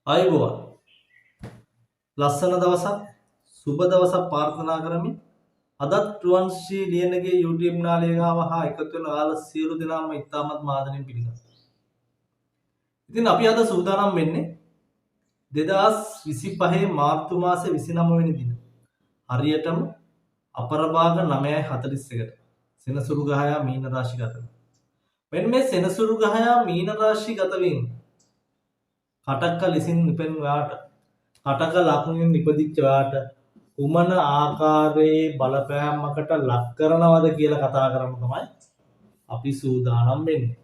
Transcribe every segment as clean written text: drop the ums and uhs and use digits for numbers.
ආයුබෝවන්. ලස්සන දවසක්, සුබ දවසක් ප්‍රාර්ථනා කරමින් අදත් රුවන් ශ්‍රී ලියනගේ YouTube නාලිකාව හා එකතු වෙන ඔයාලා සියලු දෙනාම ඉතාමත්ම ආදරෙන් පිළිගන්නවා. ඉතින් අපි අද සූදානම් වෙන්නේ 2025 මාර්තු මාසේ 29 වෙනි දින. හරියටම අපරභාග 9:41ට සෙනසුරු ගහයා මීන රාශිගත වෙනවා. මෙන්න මේ සෙනසුරු ගහයා මීන රාශිගත වීම කටක ලෙසින් ඉපෙන ඔයාට, කටක ලක්ෂණයෙන් ඉපදිච්ච ඔයාට කුමන ආකාරයේ බලපෑමකට ලක් කරනවද කියලා කතා කරන්න තමයි අපි සූදානම් වෙන්නේ.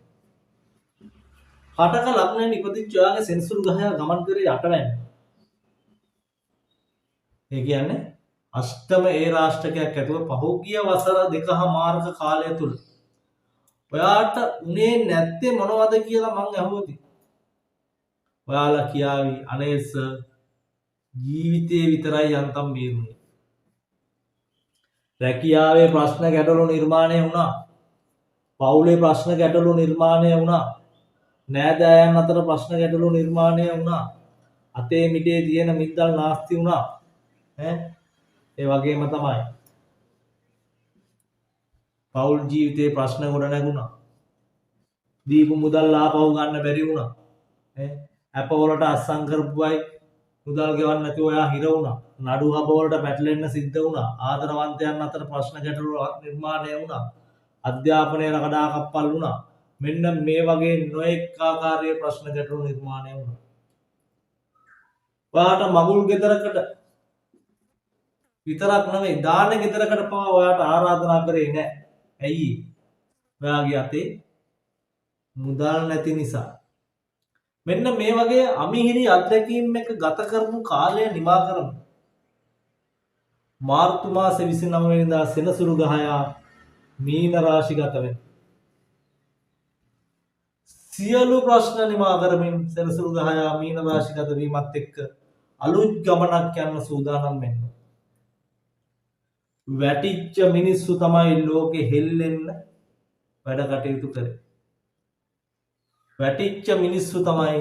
කටක ලග්නයෙන් ඉපදිච්ච ඔයාගේ සෙනසුරු ගහයා ගමන් කරේ අටවැන්න. ඒ කියන්නේ අෂ්ටම ඒ රාෂ්ට්‍රකයක් ඇතුව පහුගිය වසර දෙකහමාරක කාලය තුල ඔයාට උනේ නැත්තේ මොනවද කියලා මං ඇහුවොත් ඔයාලා කියාවි අනේ සර් ජීවිතේ විතරයි යන්තම් බේරුනේ. රැකියාවේ ප්‍රශ්න ගැටලු නිර්මාණය වුණා. පවුලේ ප්‍රශ්න ගැටලු නිර්මාණය වුණා. නෑදෑයන් අතර ප්‍රශ්න ගැටලු නිර්මාණය වුණා. අතේ මිටේ තියෙන මිද්දල් නාස්ති වුණා. ඈ ඒ වගේම තමයි පවුල් ජීවිතේ ප්‍රශ්න ගොඩ නැගුණා. දීපු මුදල් ආපහු ගන්න බැරි වුණා. ඈ ඇප වලට අත්සන් කරපු අය මුදල් ගෙවන්න නැතුව ඔයා හිර වුණා. නඩු හබ වලට පැටලෙන්න සිද්ධ වුණා. ආදරවන්තයන් අතර ප්‍රශ්න ගැටලු නිර්මාණය වුණා. අධ්‍යාපනය කඩාකප්පල් වුණා. මෙන්න මේ වගේ නොඑක ආකාරයේ ප්‍රශ්න ගැටලු නිර්මාණය වුණා. ඔයාට මගුල් ගෙදරකට විතරක් නෙවෙයි දාන ගෙදරකට පවා ඔයාට ආරාධනා කරේ නෑ. ඇයි? ඔයාගේ අතේ මුදල් නැති නිසා. මෙන්න මේ වගේ අමිහිරි අත්දැකීම් එක ගත කරපු කාලය නිමා කරමු. මාර්තු මාසේ 29 වෙනිදා සෙනසුරු ගහයා මීන රාශිගත වෙනවා. සියලු ප්‍රශ්න නිමා කරමින් සෙනසුරු ගහයා මීන රාශිගත වීමත් එක්ක අලුත් ගමනක් යන්න සූදානම් වෙන්න. වැටිච්ච මිනිස්සු තමයි ලෝකෙ හෙල්ලෙන්න වැඩ කටයුතු කරේ. වැටිච්ච මිනිස්සු තමයි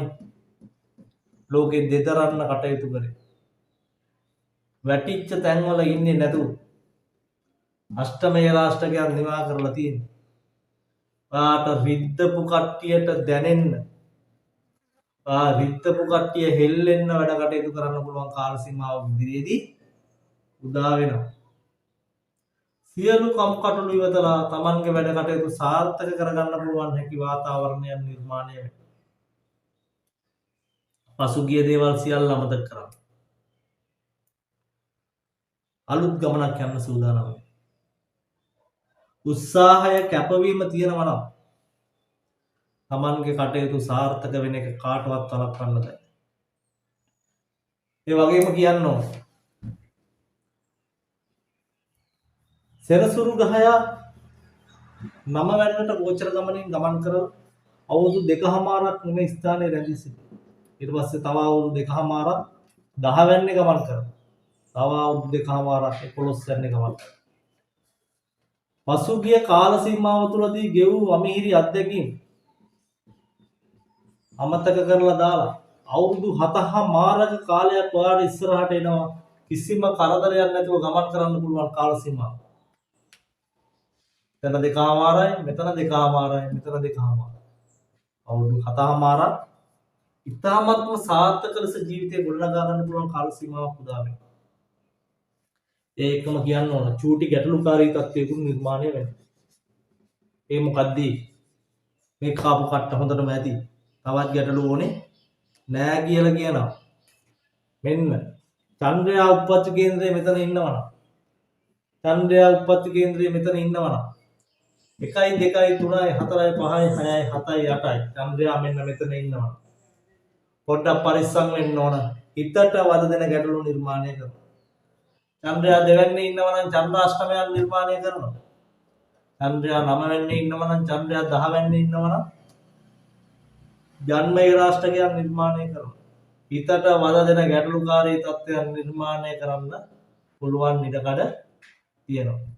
ලෝකෙ දෙදරන්න කටයුතු කරේ. වැටිච්ච තැන්වල ඉන්නේ නැතුව අෂ්ටමය රාෂ්ට්‍රකයන් නිමා කරලා තියෙන්නේ. ඔයාට රිද්දපු කට්ටියට දැනෙන්න, ඔයා රිද්දපු කට්ටිය හෙල්ලෙන්න වැඩ කටයුතු කරන්න පුළුවන් කාල සීමාව ඉදිරියේදී උදා වෙනවා. සියලු කම්කටොළු ඉවතලා තමන්ගේ වැඩ කටයුතු සාර්ථක කරගන්න පුළුවන් හැකි වාතාවරණයක් නිර්මාණය වෙනවා. පසුගිය දේවල් සියල්ල අමතක කරන්න. අලුත් ගමනක් යන්න සූදානම් වෙන්න. උත්සාහය කැපවීම තියෙනවා නම් තමන්ගේ කටයුතු සාර්ථක වෙන එක කාටවත් වළක්වන්න බෑ. ඒ වගේම කියන්න ඕන සෙනසුරු ගහයා නම වැන්නට ගෝචර ගමනින් ගමන් කරලා අවුරුදු දෙකහමාරක් මේ ස්ථානයේ රැඳී සිටියා. ඊට පස්සේ තව අවුරුදු දෙකහමාරක් 10 වැන්නේ ගමන් කරනවා. තව අවුරුදු දෙකහමාරක් 11 වැන්නේ ගමන් කරනවා. පසුගිය කාල සීමාව තුළදී ගෙවූ අමිහිරි අත්දැකීම් අමතක කරලා දාලා අවුරුදු හතහමාරක කාලයක් ඔයාලට ඉස්සරහට එනවා. කිසිම කරදරයක් නැතුව ගමන් කරන්න පුළුවන් කාල සීමාව. මෙතන දෙකහමාරයි, මෙතන දෙකහමාරයි, මෙතන දෙකහමාරයි. අවුරුදු හතහමාරක් ඉතාමත්ම සාර්ථක ලෙස ජීවිතය ගොඩනගා ගන්න පුළුවන් කාල සීමාවක් උදා වෙනවා. ඒකම කියන්න ඕන චූටි ගැටලුකාරී තත්ත්වයකුත් නිර්මාණය වෙනවා. ඒ මොකද්ද? මේ කාපු කට්ට හොඳටම ඇති. තවත් ගැටලු ඕනේ නෑ කියලා කියනවා. මෙන්න චන්ද්‍රයා උප්පත්ති කේන්ද්‍රයේ මෙතන ඉන්නවනම්, චන්ද්‍රයා උප්පත්ති කේන්ද්‍රයේ මෙතන ඉන්නවනම් 1 2 3 4 5 6 7 8යි චන්ද්‍රයා මෙන්න මෙතන ඉන්නවා. පොඩ්ඩක් පරිස්සම් වෙන්න ඕන. හිතට වද දෙන ගැටලු නිර්මාණය කරනවා. චන්ද්‍රයා දෙවැන්නේ ඉන්නවා නම් චන්ද්‍රාෂ්ටමයන් නිර්මාණය කරනවා. චන්ද්‍රයා නවවැන්නේ ඉන්නවා නම්, චන්ද්‍රයා දහවැන්නේ ඉන්නවා නම් ජන්මය රාෂ්ට්‍රකයන් නිර්මාණය කරනවා. හිතට වද දෙන ගැටලුකාරී තත්ත්වයන් නිර්මාණය කරන්න පුළුවන් ඉඩකඩ තියෙනවා.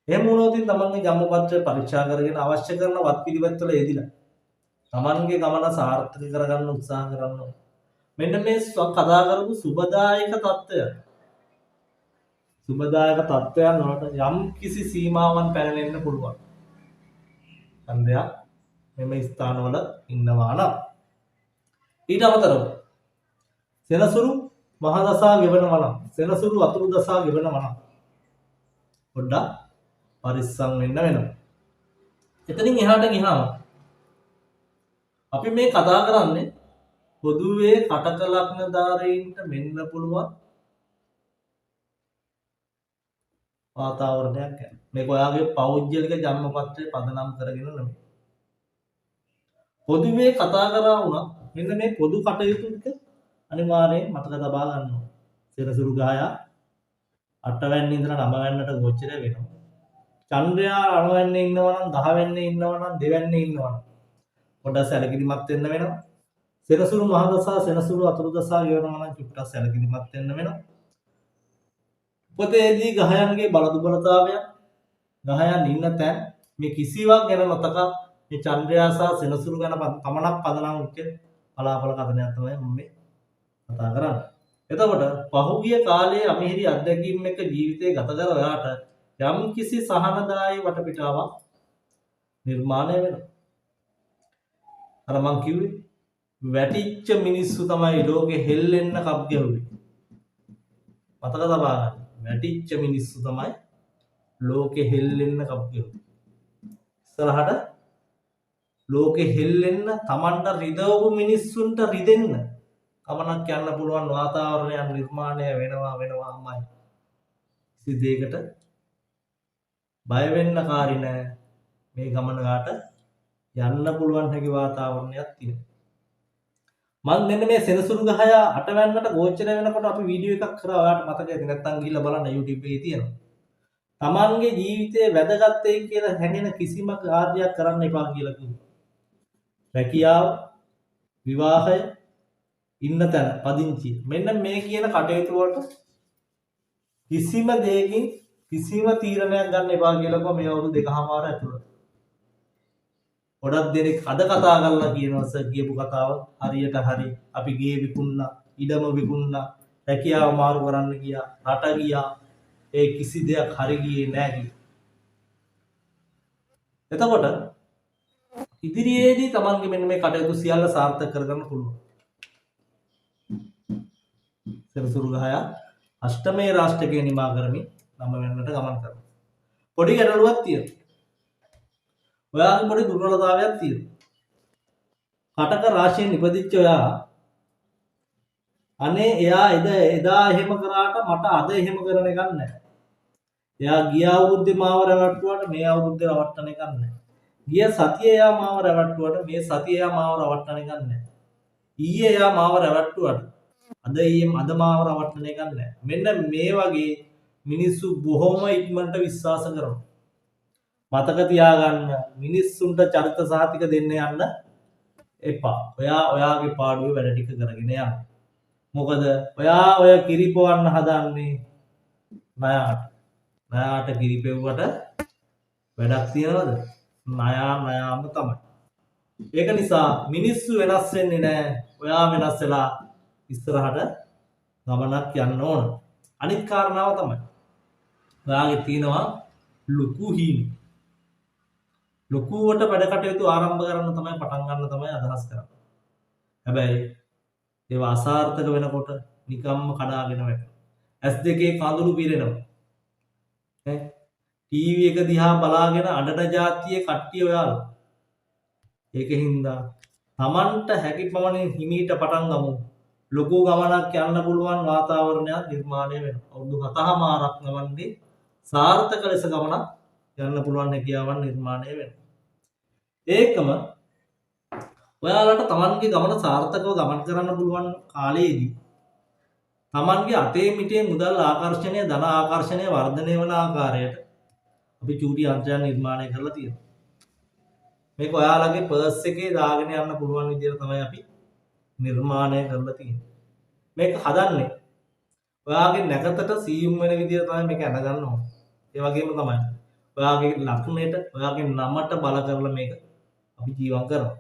එහෙම වුණොත් ඉතින් තමන්ගේ ජන්මපත්‍රය පරීක්ෂා කරගෙන අවශ්‍ය කරන වත් පිළිවෙත් වල යෙදිලා තමන්ගේ ගමන සාර්ථක කරගන්න උත්සාහ කරන්න ඕනේ. මෙන්න මේ කතා කරපු සුබදායක තත්ත්වය, සුබදායක තත්ත්වයන් වලට යම් කිසි සීමාවන් පැනවෙන්න පුළුවන්. ඡන්දයක් මෙම ස්ථානවල ඉන්නවා නම්. ඊට අමතරව සෙනසුරු මහ දසා ගෙවනවා නම්, සෙනසුරු අතුරු දසා ගෙවනවා නම් පොඩ්ඩක් පරිස්සම් වෙන්න වෙනවා. එතනින් එහාට ගියාම අපි මේ කතා කරන්නේ පොදුවේ කටක ලග්නධාරීන්ට මෙන්න පුළුවන් වාතාවරණයක් ගැන. මේක ඔයාගේ පෞද්ගලික ජන්මපත්‍රය පදනම් කරගෙන නෙමෙයි. පොදුවේ කතා කරා වුණත් මෙන්න මේ පොදු කටයුතු ටික අනිවාර්යයෙන් මතක තබා ගන්න ඕනේ. සෙනසුරු ගහයා 8 වැන්නේ ඉඳලා 9 වැන්නට ගෝචරය වෙනවා. චන්ද්‍රයා 9 වැන්නේ ඉන්නවා නම් 10 වැන්නේ ඉන්නවා නම් 2 වැන්නේ ඉන්නවා නම් පොඩ්ඩක් සැලකිලිමත් වෙන්න වෙනවා. සෙනසුරු මහ දසා සෙනසුරු අතුරු දසා ගෙවනවා නම් චුට්ටක් සැලකිලිමත් වෙන්න වෙනවා. පොතේදී ගහයන්ගේ බල දුබලතාවය, ගහයන් ඉන්න තැන් මේ කිසිවක් ගැන නොතකා මේ චන්ද්‍රයා සහ සෙනසුරු ගැන පමණක් පදනම් වෙච්ච පලාපල කథනයක් තමයි මම මේ කතා කරන්නේ. එතකොට පහුගිය කාලයේ අමිහිරි අත්දැකීම් එක්ක ජීවිතය ගත කර ඔයාට යම් කිසි සහනදායී වටපිටාවක් නිර්මාණය වෙනවා. අර මං කිව්වේ වැටිච්ච මිනිස්සු තමයි ලෝකෙ හෙල්ලෙන්න කප් ගැහුවේ. මතක තබා ගන්න. වැටිච්ච මිනිස්සු තමයි ලෝකෙ හෙල්ලෙන්න කප් ගැහුවේ. ඉස්සරහට ලෝකෙ හෙල්ලෙන්න Tamanට රිදවපු මිනිස්සුන්ට රිදෙන්න ගමනක් යන්න පුළුවන් වාතාවරණයක් නිර්මාණය වෙනවා වෙනවාමයි. කිසි දෙයකට බය වෙන්න කාරි නෑ. මේ ගමන ගාට යන්න පුළුවන් හැකි වාතාවරණයක් තියෙනවා. මං මෙන්න මේ සෙනසුරු ගහය අටවැන්නට ගෝචර වෙනකොට අපි වීඩියෝ එකක් කරා, ඔයාලට මතක ඇති නැත්නම් ගිහිල්ලා බලන්න YouTube එකේ තියෙනවා. Tamanගේ ජීවිතේ වැදගත් වෙයි කියලා හැඟෙන කිසිම කාර්යයක් කරන්න එපා කියලා කිව්වා. රැකියාව, විවාහය, ඉන්න තැන, පදිංචිය, මෙන්න මේ කියන කටයුතු වලට කිසිම දෙයකින් කිසිම තීරණයක් ගන්න එපා කියලා කිව්වා මේ අවුරුදු 2.5 ඇතුළත. ගොඩක් දෙනෙක් අද කතා කරලා කියනවා සර් කියපු කතාව හරියට හරි. අපි ගේ විකුණා, ඉඩම විකුණා, රැකියාව මාරු කරන්න ගියා, රට ගියා, ඒ කිසි දෙයක් හරි ගියේ නෑ කියලා. එතකොට ඉදිරියේදී Tamange මෙන්න මේ කටයුතු සියල්ල සාර්ථක කරගන්න පුළුවන්. සෙනසුරු ගහය අෂ්ටමේ රාෂ්ටකය නිමා කරමින් නව වෙනකට ගමන් කරනවා. පොඩි ගැටලුවක් තියෙනවා. ඔයාගේ පොඩි දුර්වලතාවයක් තියෙනවා. කටක රාශියෙන් ඉපදිච්ච ඔයා අනේ එයා එදා එහෙම කරාට මට අද එහෙම කරන එකක් නැහැ. එයා ගිය අවුරුද්දේ මාව රැවට්ටුවාට මේ අවුරුද්දේ රවට්ටන එකක් නැහැ. ගිය සතියේ එයා මාව රැවට්ටුවාට මේ සතියේ එයා මාව රවට්ටන එකක් නැහැ. ඊයේ එයා මාව රැවට්ටුවාට අද ඊයේ අද මාව රවට්ටන එකක් නැහැ. මෙන්න මේ වගේ මිනිස්සු බොහොම ඉක්මනට විශ්වාස කරනවා. මතක තියාගන්න, මිනිස්සුන්ට චරිත සහතික දෙන්න යන්න එපා. ඔයා ඔයාගේ පාඩුවේ වැඩ ටික කරගෙන යන්න. මොකද ඔයා ඔය කිරිපොවන්න හදන්නේ ණයාට. ණයාට කිරිපෙව්වට වැඩක් තියනවද? ණයා ණයාම තමයි. ඒක නිසා මිනිස්සු වෙනස් වෙන්නේ නැහැ. ඔයා වෙනස් වෙලා ඉස්සරහට ගමනක් යන්න ඕන. අනිත් කාරණාව තමයි ඔයාගේ තියෙනවා ලොකු හීන. ලොකුවට වැඩ කටයුතු ආරම්භ කරන්න තමයි පටන් ගන්න තමයි අදහස් කරන්නේ. හැබැයි ඒවා අසාර්ථක වෙනකොට නිකම්ම කඩාගෙන වැටෙනවා. ඇස් දෙකේ කඳුළු පිරෙනවා. ඈ ටීවී එක දිහා බලාගෙන අඬන ජාතියේ කට්ටිය ඔයාලා. ඒකින්ද Tamanට හැකි පමණින් හිමීට පටන් ගමු. ලොකු ගමනක් යන්න පුළුවන් වාතාවරණයක් නිර්මාණය වෙනවා. අවුරුදු 7.5ක් ගමන්දී සාර්ථක ලෙස ගමනක් යන්න පුළුවන් හැකියාවන් නිර්මාණය වෙනවා. ඒකම ඔයාලට Tamanගේ ගමන සාර්ථකව ගමන් කරන්න පුළුවන් කාලයේදී Tamanගේ අතේ මිටේ මුදල් ආකර්ෂණය, ධන ආකර්ෂණය වර්ධනය වන ආකාරයට අපි චූටි යන්ත්‍රයක් නිර්මාණය කරලා තියෙනවා. මේක ඔයාලගේ පර්ස් එකේ දාගෙන යන්න පුළුවන් විදියට තමයි අපි නිර්මාණය කරලා තියෙන්නේ. මේක හදන්නේ ඔයාගේ නැකතට සීයුම් වෙන විදියට තමයි මේක ඇඳ ගන්න ඕනේ. ඒ වගේම තමයි ඔයාගේ ලක්ෂණයට, ඔයාගේ නමට බල කරලා මේක අපි ජීවන් කරනවා.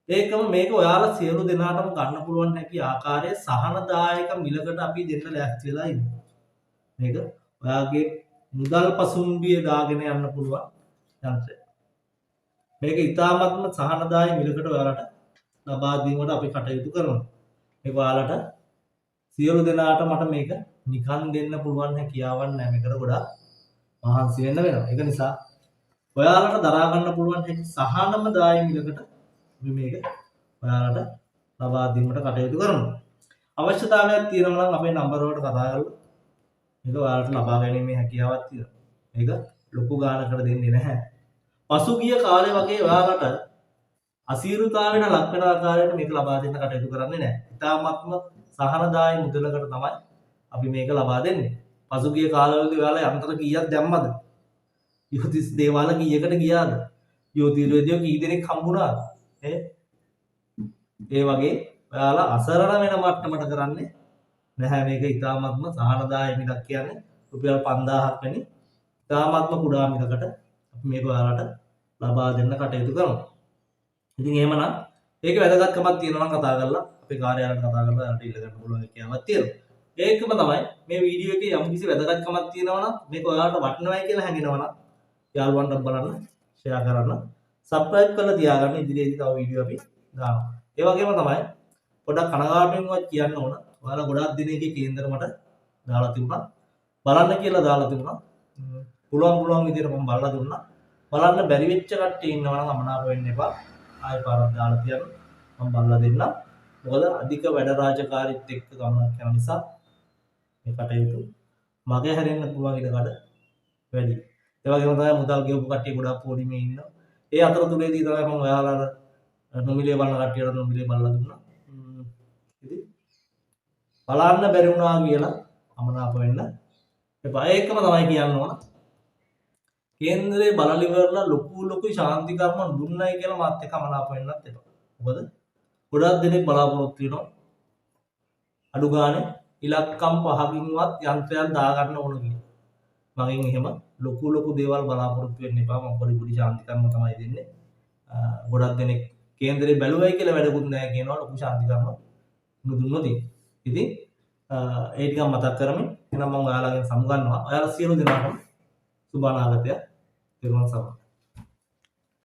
ඒකම මේක ඔයාලා සියලු දෙනාටම ගන්න පුළුවන් හැකි ආකාරයේ සහනදායක මිලකට අපි දෙන්න ලෑස්ති වෙලා ඉන්නවා. මේක ඔයාගේ මුදල් පසුම්බිය දාගෙන යන්න පුළුවන් යන්ත්‍රයක්. මේක ඉතාමත්ම සහනදායී මිලකට ඔයාලට ලබා දීමට අපි කටයුතු කරනවා. මේක ඔයාලට සියලු දෙනාට මට මේක නිකන් දෙන්න පුළුවන් හැකියාවක් නැහැ. මේකට ගොඩාක් මහන්සි වෙන්න වෙනවා. ඒක නිසා ඔයාලට දරා ගන්න පුළුවන් හැකි සහනම දායී මිලකට අපි මේක ඔයාලට ලබා දීමට කටයුතු කරනවා. අවශ්‍යතාවයක් තියෙනවා නම් අපේ නම්බර වලට කතා කරලා මේක ඔයාලට ලබා ගැනීමේ හැකියාවක් තියෙනවා. මේක ලොකු ගානකට දෙන්නේ නැහැ. පසුගිය කාලේ වගේ ඔයාලට අසීරුතාවයට ලක් වෙන ආකාරයට මේක ලබා දෙන්න කටයුතු කරන්නේ නැහැ. ඉතාමත්ම සහනදායී මුදලකට තමයි අපි මේක ලබා දෙන්නේ. පසුගිය කාලවලදී ඔයාලා යන්ත්‍ර කීයක් දැම්මද? ජ්‍යොතිෂ දේවාල කීයකට ගියාද? ජ්‍යොතිර්වේදියෝ කී දෙනෙක් හම්බුණාද? ඒ වගේ ඔයාලා අසරණ වෙන මට්ටමට කරන්නේ නැහැ. මේක ඉතාමත්ම සහනදායී මිලක් කියන්නේ රුපියල් 5000ක් වැනි ඉතාමත්ම කුඩා මිලකට අපි මේක ඔයාලට ලබා දෙන්න කටයුතු කරනවා. ඉතින් එහෙමනම් ඒක වැදගත්කමක් තියෙනවා නම් කතා කරලා අපේ කාර්යාලයට කතා කරලා ඔයාලට ඉල්ල ගන්න පුළුවන් හැකියාවක් තියෙනවා. ඒකම තමයි මේ වීඩියෝ එකේ යම්කිසි වැදගත්කමක් තියෙනවා නම් මේක ඔයාලට වටිනවයි කියලා හැඟෙනවා නම් යාළුවන්ට බලන්න, ෂෙයා කරන්න, සබ්ස්ක්‍රයිබ් කරලා තියාගන්න. ඉදිරියේදී තව වීඩියෝ අපි දානවා. ඒ වගේම තමයි පොඩක් කනගාටුවෙන්වත් කියන්න ඕන, ඔයාලා ගොඩාක් දිනකේ කේන්දර මට දාලා තිබුණා. බලන්න කියලා දාලා තිබුණා. පුළුවන් පුළුවන් විදියට මම බලලා දුන්නා. බලන්න බැරි වෙච්ච කට්ටිය ඉන්නවා නම් අමනාප වෙන්න එපා. ආයෙ පාරක් දාලා තියන්න. මම බලලා දෙන්නම්. මොකද අධික වැඩ රාජකාරීත් එක්ක ගමනක් යන නිසා මේ කටයුතු මගේ හැරෙන්න පුළුවන් ඉඩ කඩ වැඩි. ඒ වගේම තමයි මුදල් ගෙවපු කට්ටිය ගොඩාක් පොඩිමේ ඉන්නවා. ඒ අතරතුරේදී තමයි මම ඔයාලා නොමිලේ බලන කට්ටියට නොමිලේ බලලා දුන්නා. ඉතින් බලන්න බැරි වුණා කියලා අමනාප වෙන්න එපා. ඒකම තමයි කියන්න ඕන. කේන්දරේ බලලි ඉවරලා ලොකු ලොකු ශාන්ති කර්ම දුන්නයි කියලා මාත් එක්ක අමනාප වෙන්නත් එපා. මොකද ගොඩක් දෙනෙක් බලාපොරොත්තු වෙනවා අඩු ගානේ ඉලක්කම් පහකින්වත් යන්ත්‍රයක් දාගන්න ඕන කියලා. මගෙන් එහෙම ලොකු ලොකු දේවල් බලාපොරොත්තු වෙන්න එපා. මම පොඩි පොඩි ශාන්ති කර්ම තමයි දෙන්නේ. ගොඩක් දෙනෙක් කේන්දරේ බැලුවයි කියලා වැඩකුත් නෑ කියනවා ලොකු ශාන්ති කර්ම නුදුන්නොත්. ඉතින් ඒ ටිකක් මතක් කරමින් එහෙනම් මම ඔයාලගෙන් සමුගන්නවා. ඔයාලා සියලු දෙනාටම සුබ අනාගතයක්. තෙරුවන් සරණයි.